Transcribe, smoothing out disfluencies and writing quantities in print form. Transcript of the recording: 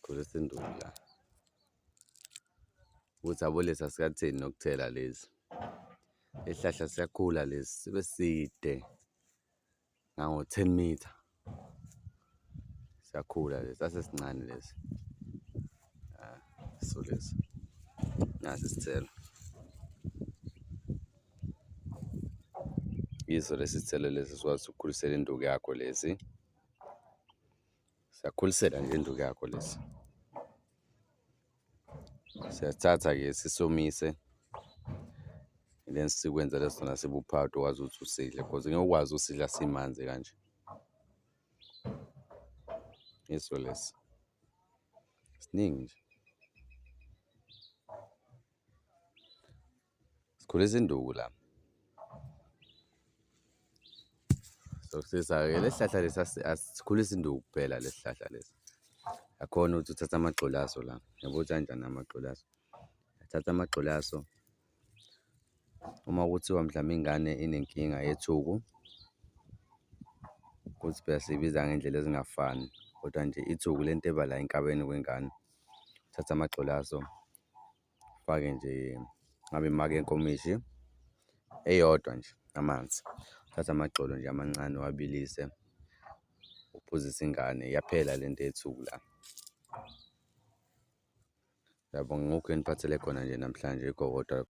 Sikhulisa induku la. Ukuthi yabo lesi asikatheni nokuthela lezi. Isihlahla siyakhula lesi sibe side ngango-10 metre. Siyakhula lesi, sasesincane lesi. So lesi nasi isithelo. Yiso lesi sithelo lesi sikwazi ukukhulisela induku yakho lesi. Siyakhulisela nje induku yakho lesi. Siyasithatha-ke sisomise then sikwenzele sona sibe uphawuda ukwazi ukuthi usidle cause ngeke ukwazi usidla simanzi kanje. Yiso lesi. Siningi nje. Sikhulisa induku la. So sisa-ke lesi sihlahla lesi asikhulisa induku kuphela lesi sihlahla lesi. Akhona ukuthi uthathe amagxolo aso la, yabo ukuthi anjani amagxolo aso. Thatha amagxolo aso, uma kuthiwa mhlawumbe ingane inenkinga yethuku, kuthi phela siyibiza ngey'ndlela ezingafani kodwa nje ithuku lento eba la enkabeni kwengane. Uthathe amagxolo aso, ufake nje ngabe imaki yenkomishi eyodwa nje amanzi, uthathe amagxolo nje amancane uwabilise, uphuzise ingane iyaphela lento yethuku la. Ngiyabonga ngokho eniphathele khona nje namhlanje igowodwa.